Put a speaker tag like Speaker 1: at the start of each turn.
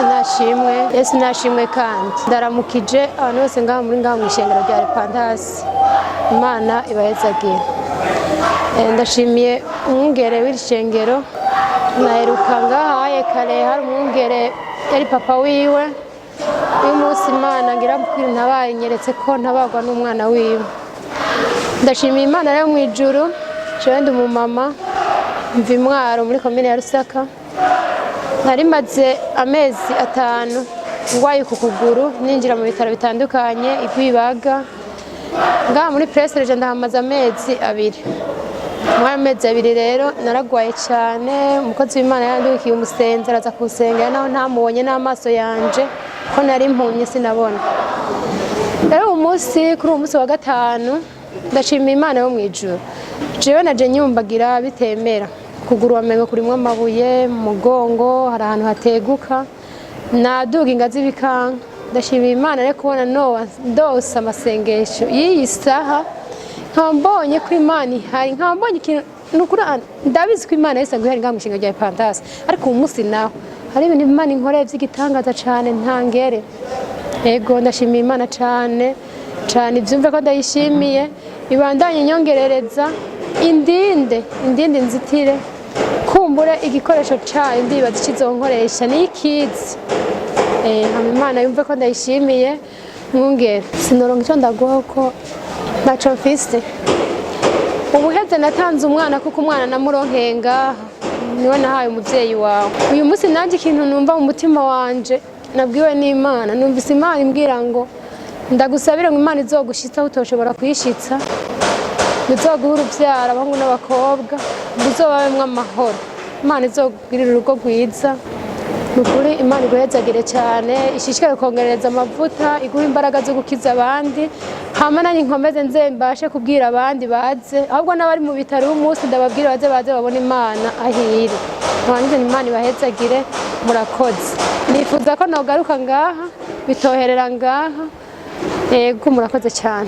Speaker 1: Yesu nashimwe, Yesu nashimwe. Kandi ndaramukije abantu bose ngaha muri ngaha mu ishengero rya Repentance. Imana ibahezagire. Ndashimiye umwungere w'iri shengero. Naheruka ngahaye kare, hari umwungere yari papa wiwe. Uyu munsi Imana ngira mbwira ntabaye, nyeretse ko ntabagwa n'umwana wiwe. Ndashimiye Imana rero mu ijuru. Jewe ndi umumama, mva Imwaro muri komine ya Rusaka. Nari maze amezi 5 ngwaye ku kuguru, ninjira mu bitaro bitandukanye, igwibaga ngaha muri Pressereje, ndahamaze amezi 2. Muri ayo mezi 2 rero naragwaye cyane. Umukozi w'Imana yandukiye umusenzi, araza kuwusengera, naho ntamubonye n'amaso yanje ko nari impumye, sinabona. Rero uwo munsi, kuri uwo munsi wa gatanu, ndashimiye Imana yo mu ijuru. Jewe naje nyumbagira bitemera, kuguru wamengo kurimwo amabuye, mu mugongo hari ahantu hateguka, naduga ingazi bikanka. Ndashimiye Imana rero kubona nowa ndose amasengesho y'iyi saha, nkaba mbonye ko Imana ihari, nkaba mbonye ikintu. Ni ukuri ndabizi ko Imana yose ihari ngaha mu ishinga rya Repentance, ariko uwo munsi naho hari ibintu Imana inkoreye by'igitangaza cyane ntangere. Ego, ndashimiye Imana cyane cyane. Ibyumve ko ndayishimiye, ibandanye inyongerereza, indinde, indinde, inzitire. Kumbure igikoresho cyayo ndibaza ikizonkoresha ni ikizi. Hama Imana yumve ko ndayishimiye. Mwungere, sinoronka icyo ndaguha ko ntaco mfise. Ubuheze natanze umwana, kuko umwana namuronkeye ngaha, niwe nahaye umuvyeyi wawe. Uyu munsi nanjye ikintu numva mu mutima wanje nabwiwe n'Imana, numvise Imana imbwira ngo ndagusabire ngo Imana izogushitsa aho utoshobora kuyishitsa, ngo izoguhe uruvyaro, abahungu n'abakobwa, ngo uzobabemwo amahoro, Imana izokugirira urugo rwiza. Ni ukuri Imana iguhezagire cyane, ishishikare kongerereza amavuta, iguhe imbaraga zo gukiza abandi. Hama nanjye nkomeze nze mbashe kubwira abandi baze, ahubwo n'abari mu bitaro uyu munsi ndababwira baze, baze babone Imana aho iri. Ntiwangize, Imana ibahezagire, murakoze. Nifuza ko nogaruka ngaha, bitoherera ngaha. Yego, murakoze cyane.